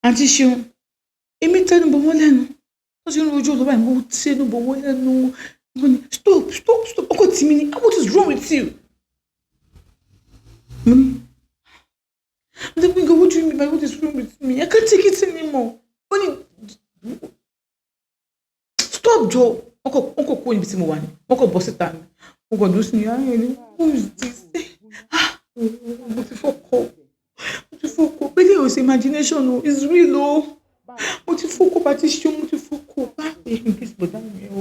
Àǹtí Ṣeun, èmi tẹnu bọ̀ wọ́n lẹ́nu. Wọ́n ti ń rojú ọ̀dọ̀ báyìí, mo tẹnu bọ̀ wọ́n lẹ́nu. Mo ní, "Stop, stop, stop." Ọkọ tì mí ní, "What is wrong with you?" Mo ní, "Gbénga, what do you mean by what is wrong with me? I can't take it anymore." Ó ní, "Stop jọ." Wọ́n kọ̀ kúrò níbi tí mo wà ní. Wọ́n kọ̀ bọ́ síta ni. Mo kàn dúró sí ní ayé ni, who is this? Ah, mo ti fọ́kọ. Mo ti fọ́kọ. Pélé ò ṣe imagination o, it's real o. Mo ti fọ́kọ bá ti ṣe, mo ti fọ́kọ. Bá pè é kí n bọ̀dá mi o.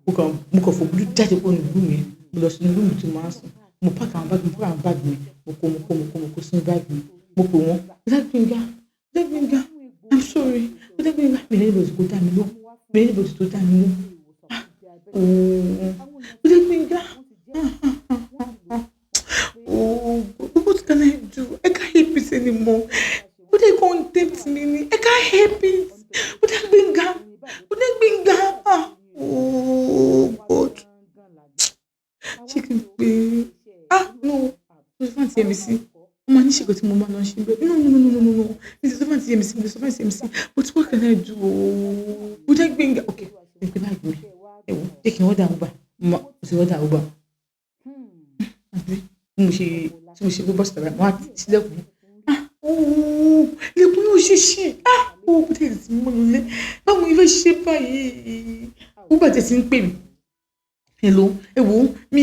Mo kàn fòbúdú jáde kúrò nínú room yẹn. Mo lọ sínú room tí mo máa ń sùn. Mo pack àwọn bag, mo pack àwọn bag mi. Mo kó sínú bag mi. Mo pè wọ́n. Bọ̀dá Gbénga, Bọ̀dá Gbénga, I'm sorry. Bọ̀dá Gbénga, mi ò ní anybody tó dá mi lóhùn. Mi ò ní anybody tó dá mi lóhùn. Ah, oh, Bọ̀dá Gbénga. Oh, what can I do? I can't help it anymore. Bọ̀dá yìí kàn tempt mi ni. I can't help it. Bọ̀dá Gbénga, Bọ̀dá Gbénga. Ah, oh God. Ṣé kí n pè é? Ah, no. Mo sọ fún àǹtí Yẹ́misí. Wọ́n máa ní ṣe nǹkan tí mo máa lọ ṣe bẹ́ẹ̀. No, no, no, no, no, no. Mi ò sọ fún àǹtí Yẹ́misí, mi ò sọ fún àǹtí Yẹ́misí. But what can I do? Bọ̀dá Gbénga. Okay, ẹ gbé báàgì mi. Ẹ wò, jẹ́ kí n order Uber. Mo ti order Uber. Àbí bí mo ṣe, tí mo ṣe gbé bọ́sì tàbí mo wá ṣílẹ̀kùn. Ah, oh, ilẹ̀kùn yóò ṣe ṣí. Ah, oh, bó ti ti mọ́ mi lé. Báwo ni mo fẹ́ ṣe báyìí? Uber tẹ̀ sí ń pè mí. Hello, ẹ wò ó, mi,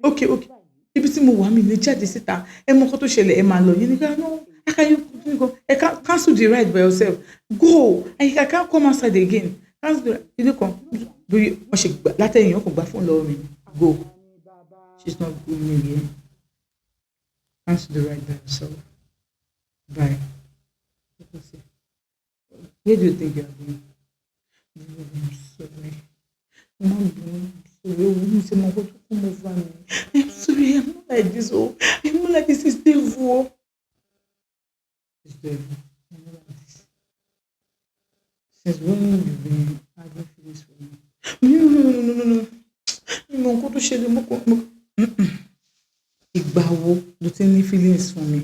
okay, okay. Ibi tí mo wà mi lè jáde síta. Ẹ mọ nǹkan tó ṣẹlẹ̀, ẹ máa lọ. Yẹn ní ká, no, how can you, ẹ cancel the ride by yourself. Go. I can't come outside again. Cancel the ride. Ilé kan, bí wọ́n ṣe gbà látẹ̀yìn, wọ́n kò gba fóònù lọ́wọ́ mi. Go. She's not going again. Cancel the ride by yourself. Bye. Where do you think you are going? I'm sorry. Má bínú, I'm sorry. Oh, mi ṣe mọ nǹkan tó come over me. I'm sorry. I'm not like this. Oh, I'm not like this. It's devil. It's devil. I'm not like this. Since when you been having feelings for me? No, no, no, no, no, no. Mi mọ nǹkan tó ṣẹlẹ̀, mo kàn, mo. Ìgbà wo lo ti ní feelings fún mi?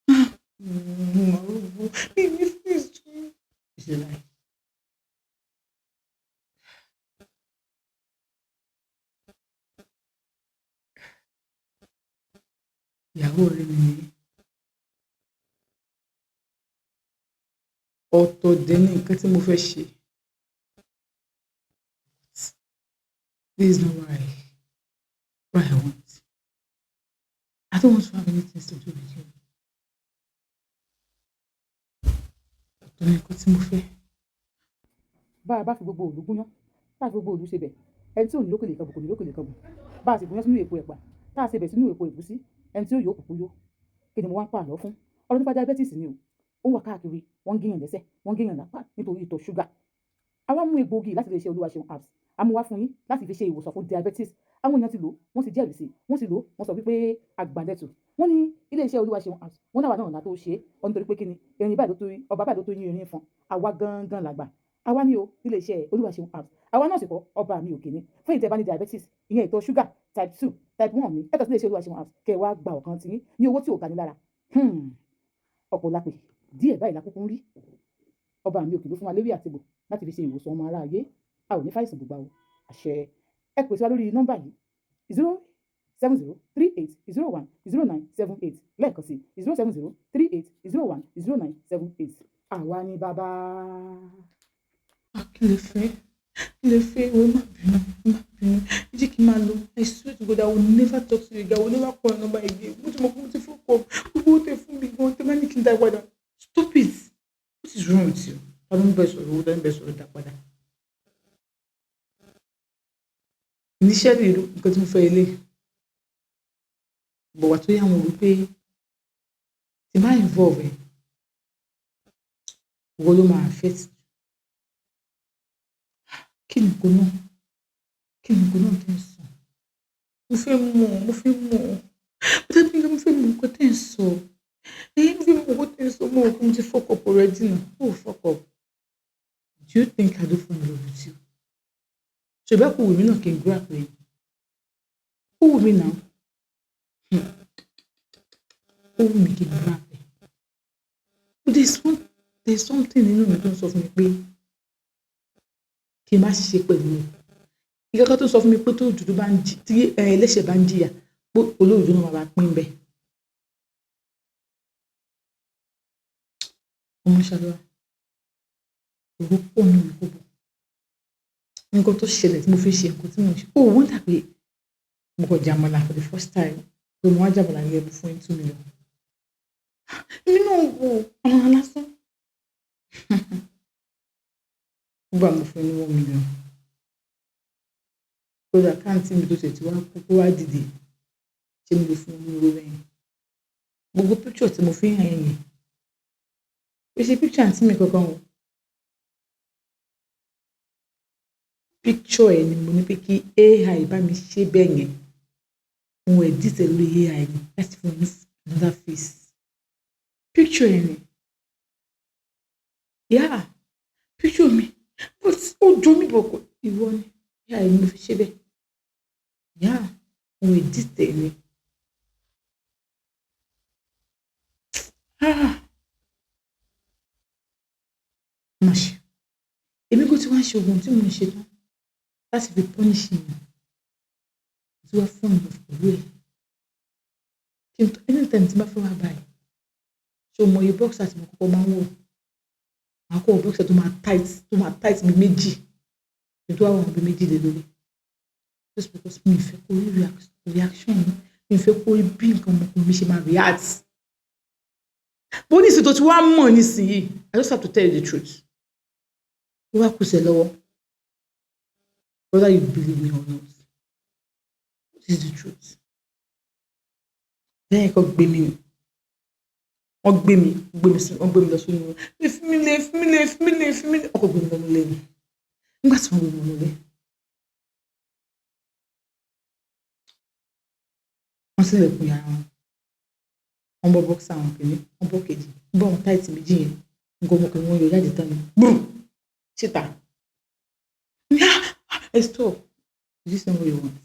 Ah, mo mi ní feelings fún mi. It's a lie. Ìyàwó ọ̀rẹ́ mi ni. Ọ̀tọ̀ dẹ̀ ni nǹkan tí mo fẹ́ ṣe. This is not what I want. I don't want to have anything to do with you. Ọ̀tọ̀ ni nǹkan tí mo fẹ́. Bá a bá fi gbogbo òlu gúnyán, tá a fi gbogbo òlu ṣe bẹ̀, ẹni tí ò ní lókèlè kan bù kò ní lókèlè kan bù. Bá a sì gúnyán sínú èpo ẹ̀pà, tá a ṣe bẹ̀ sínú èpo ẹ̀gúsí, ẹni tí ó yó kúkú yó. Kí ni mo wá ń pa àlọ́ fún? Ọ̀rọ̀ nípa diabetes ni o. Ó ń wà káàkiri, wọ́n ń géyàn lẹ́sẹ̀, wọ́n ń géyàn lápá nítorí ìtọ̀ ṣúgà. A wá mú egbòogi láti lè ṣe Olúwaṣeun Herbs. A mú wá fún yín láti fi ṣe ìwòsàn fún diabetes. Àwọn èèyàn ti lò, wọ́n sì jẹ́rìí sí i, wọ́n sì lò, wọ́n sọ wípé àgbàlẹ̀tù. Wọ́n ní ilé iṣẹ́ Olúwaṣeun Herbs, wọ́n náà wà náà tó ṣe é. Wọ́n nítorí pé kí ni erin báyìí ló tó, ọba báyìí ló tó yín erin fún. Àwa gangan làgbà. Àwa ní o ilé iṣẹ́ Olúwaṣeun Herbs. Àwa náà sì kọ́ ọba mi òkè ni. Fún èyí tí ẹ bá ní diabetes, ìyẹn ìtọ̀ ṣúgà type 2, type 1 ní. Ẹ kàn sí ilé iṣẹ́ Olúwaṣeun Herbs kí ẹ wá gba ọ̀kan tí yín ní owó tí ò ga ni lára. Ọ̀pọ̀ la pè, díẹ̀ báyìí la kúkú ń rí. Ọba mi òkè ló fún wa léwé àtegbò láti fi ṣe ìwòsàn ọmọ aráyé. A ò ní fàìsàn gbogbo o. Àṣẹ. Ẹ pè sí wa lórí nọ́mbà yìí, 07038010978, lẹ́ẹ̀kan sí, 07038010978. Àwa ni bàbá. Ah, kí lè fẹ́? Kí lè fẹ́? Ìwọ má bínú, má bínú. Ẹ jẹ́ kí n máa lọ. I swear to God, I will never talk to you again. I will never call your number again. Mo ti mọ̀ pé mo ti fuck up. Gbogbo owó tẹ fún mi gan, tẹ bá ní kí n dá padà. Stop it. What is wrong with you? Ta ló ń bẹ sọ̀rọ̀ owó, ta ló ń bẹ sọ̀rọ̀ dá padà? Initially, nǹkan tí mo fẹ́ eléyìí. But wà tó yá mo rò pé tí bá involve ẹ, ìwọ ló máa affect. Kí ni nǹkan náà? Kí ni nǹkan náà tí ń sọ? Mo fẹ́ mọ̀, mo fẹ́ mọ̀. Bọ̀dá Gbénga, mo fẹ́ mọ̀ nǹkan tí ẹ̀ ń sọ. Mo fẹ́ mọ̀ nǹkan tí ẹ̀ ń sọ. Mo rò pé mo ti fuck up already now. Oh, fuck up. Do you think I don't fall in love with you? Ṣé bá kò wù mí náà kí n grab ẹ? Ó wù mí now. Ó wù mí kí n grab ẹ̀. But there's something nínú mi tó ń sọ fún mi pé kí n má ṣe pẹ̀lú ẹ̀. Ìkankan tó sọ fún mi pé tó òdòdó bá ń jí, tí ẹlẹ́ṣẹ̀ bá ń jìyà, pé olódodo náà máa bá pín bẹ́ẹ̀. Ọmọ Ṣadé, òru pọ̀ nínú mi kò bọ̀. Nǹkan tó ṣẹlẹ̀ tí mo fi ṣe nǹkan tí mò ń ṣe. Ó wonder pé mo kàn jẹ àmàlà for the first time. Pé mo wá jẹ àmàlà yẹn fún 2 million. Èmi náà wò àmàlà lásán. Nígbà mo fún ní 1 million. Kódà káàntì mi tó ṣe tí wá kú kó wá dìde. Ṣé mo lè fún un ní owó bẹ́yẹn? Gbogbo picture tí mo fi ń hàn yẹn. Kò ṣe picture àǹtí mi kankan o. Picture ẹ ni mo ní pé kí AI bá mi ṣe bẹ́ẹ̀ yẹn. Mo edit ẹ lórí AI ni láti fún ẹ ní another face. Picture ẹ ni. Yeah, picture mi. But ó jọ mí bọ̀ kọ́ ìwọ ni. AI ni mo fi ṣe bẹ́ẹ̀. Yeah, mo edit ẹ ni. Ah! Má ṣe. Èmi kò tí wá ṣe oògùn tí mò ń ṣe tán láti fi punish èèyàn. Mo ti wá fall in love pẹ̀lú ẹ̀. Kí n tó, anytime tí n bá fẹ́ wá báyìí, ṣé o mọ iye boxer tí mo kọ́kọ́ máa ń wọ̀? Màá kó wọ boxer tó máa tight bí méjì. Kí n tó wá wọ̀ bí méjì lé lórí. Just because mi ò fẹ́ kó rí reaction mi. Mi ò fẹ́ kó rí bí nǹkan ọmọkùnrin mi ṣe máa react. Bó ní ìsìn tó ti wá mọ̀ nísìnyí, I just have to tell you the truth. Ó wá kù sí ẹ lọ́wọ́. Whether you believe me or not. This is the truth. Lẹ́yìn kan gbé mi ni. Wọ́n gbé mi, gbé mi sí, wọ́n gbé mi lọ sínú. Fi mí lé, fi mí lé, fi mí lé, fi mí lé. Wọ́n kò gbé mi lọ nílé ni. Nígbà tí wọ́n gbé mi lọ nílé, wọ́n ṣílẹ̀kùn yàrá wọn. Wọ́n bọ́ boxer wọn kìíní, wọ́n bọ́ kejì, wọ́n bọ́ àwọn tight méjì yẹn. Nǹkan ọmọkùnrin wọn yọ jáde tán ni. Gbùrù! Síta. Ẹ stop. Is this not what you want?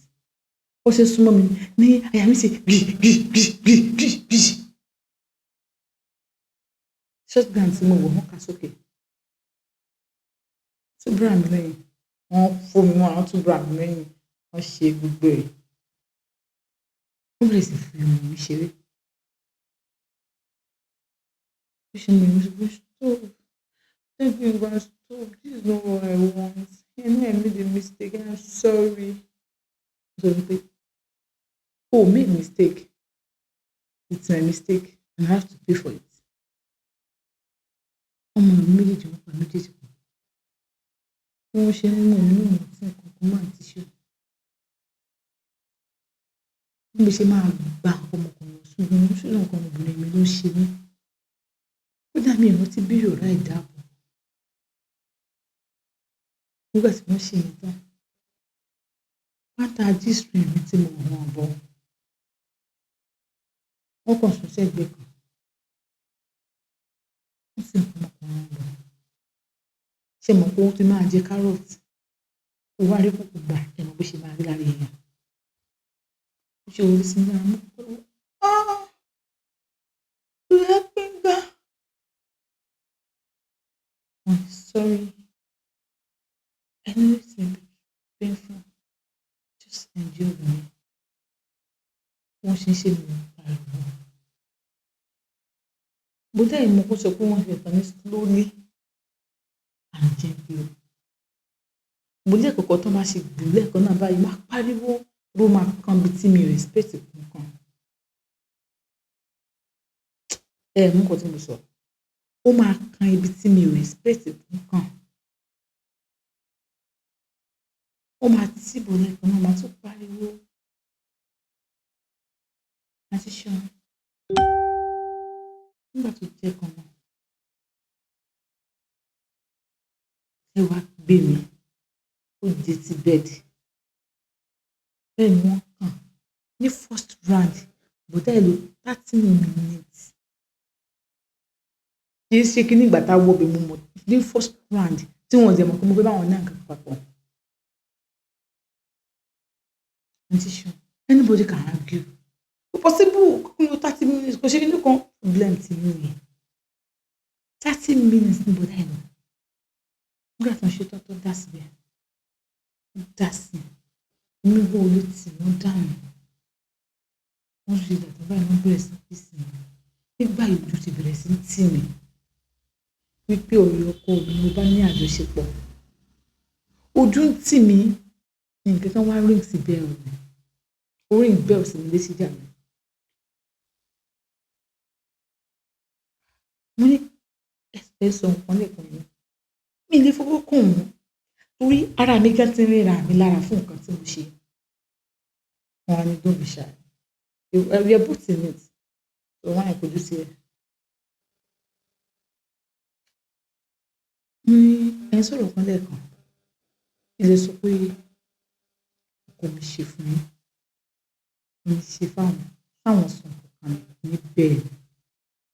Ó ṣe súnmọ́ mi ní àyà mi ṣe gbì gbì gbì gbì gbì gbì. Shotgun tí mo wọ̀ wọ́n kà sókè. Tú bra mi lẹ́yìn. Wọ́n fún mi mọ́ àwọn tú bra mi lẹ́yìn. Wọ́n ṣe gbogbo ẹ̀. Wọ́n bẹ̀rẹ̀ sí fi ọmọ mi ṣeré. Ó ṣe mú mi sọ stop. Let me go and stop. This is not what I want. I know I made a mistake and I'm sorry. Sọ wípé oh, made mistake. It's my mistake and I have to pay for it. Ọmọ mi méjèèjì wọ́n pa méjèèjì pọ̀. Bí wọ́n ṣe ń mú mi ní ìwọ̀n tí nǹkan kan máa ti ṣe. Bí mo ṣe máa gba ọmọkùnrin sínú sínú nǹkan ọmọbìnrin mi ló ń ṣe mí. Kódà mi ò rántí bí ọ̀rá ìdáàbò. Nígbà tí wọ́n ṣe yẹn tán, pátá G-string mi tí mo wọ̀ wọ́n bọ̀. Wọ́n kàn sún sẹ́gbẹ̀ẹ́ kan. Wọ́n sì ń fún ọmọkùnrin wọn bọ̀. Ṣé mo pé ó ti máa jẹ carrot? Ó wá rí kùkùmbà, ẹ mọ̀ bó ṣe máa rí lára èèyàn. Ó ṣe orí sí mi lára mú kó ah! Gbénga. I'm sorry. I know it's been painful. Just endure me. Wọ́n ṣe ń ṣe mí pariwo. Bódà ìmọ̀ kó sọ pé wọ́n ṣe tán ní slowly and gently. Mo lẹ́ẹ̀kọ̀kan tó máa ṣe gbù lẹ́ẹ̀kan náà báyìí, máa pariwo ló máa kan bí tí mi ò expect kankan. Ẹ mú nǹkan tí mo sọ. Ó máa kan ibi tí mi ò expect kankan. Ó máa tìbọ̀ lẹ́ẹ̀kan náà, máa tún pariwo. Àti ṣeun. Nígbà tó jẹ́ kan náà, ẹ wá gbé mi, ó di ti bed. Bẹ́ẹ̀ ni wọ́n kàn ní first round, bọ̀dá ẹ lò 30 minutes. Kì í ṣe kíní ìgbà tá a wọ ibẹ̀ mo mọ̀ ní first round tí wọ́n ò dẹ̀ mọ̀ pé mo fẹ́ bá wọn ní nǹkan papọ̀. Àǹtí Ṣeun, anybody can argue. Possible kó lo 30 minutes, kò ṣe kí ní kan. Problem ti yín yẹn, 30 minutes ní bọ́dá ẹ̀ lọ. Nígbà tó ń ṣe tán, tó dá síbẹ̀, ó dá sí i, omi gbọ́ olú tì wọ́n dànù. Wọ́n ṣe dàtọ̀ báyìí, wọ́n bẹ̀rẹ̀ sí kiss mi. Nígbà yìí, ojú ti bẹ̀rẹ̀ sí tì mí wípé ọ̀rẹ́ ọkọ mi mo bá ní àjọṣepọ̀. Ojú ń tì mí. Nǹkan kan wá ring sí bell mi, ó ring bell sí mi létí jà mí. Mo ní ẹ sọ nǹkan lẹ́ẹ̀kan yẹn, mi lè fọwọ́ kàn wọ́n torí ara mi gan ti ń ríra mi lára fún nǹkan tí mo ṣe. Wọ́n á ní, "Don't be shy, we are both in it." So wọ́n á kojú sí ẹ. Mo ní ẹ ń sọ̀rọ̀ kan lẹ́ẹ̀kan, ilé sọ pé ọkọ mi ṣe fún yín, mi ṣe fáwọn fáwọn sùn kankan ní bẹ́ẹ̀ ni.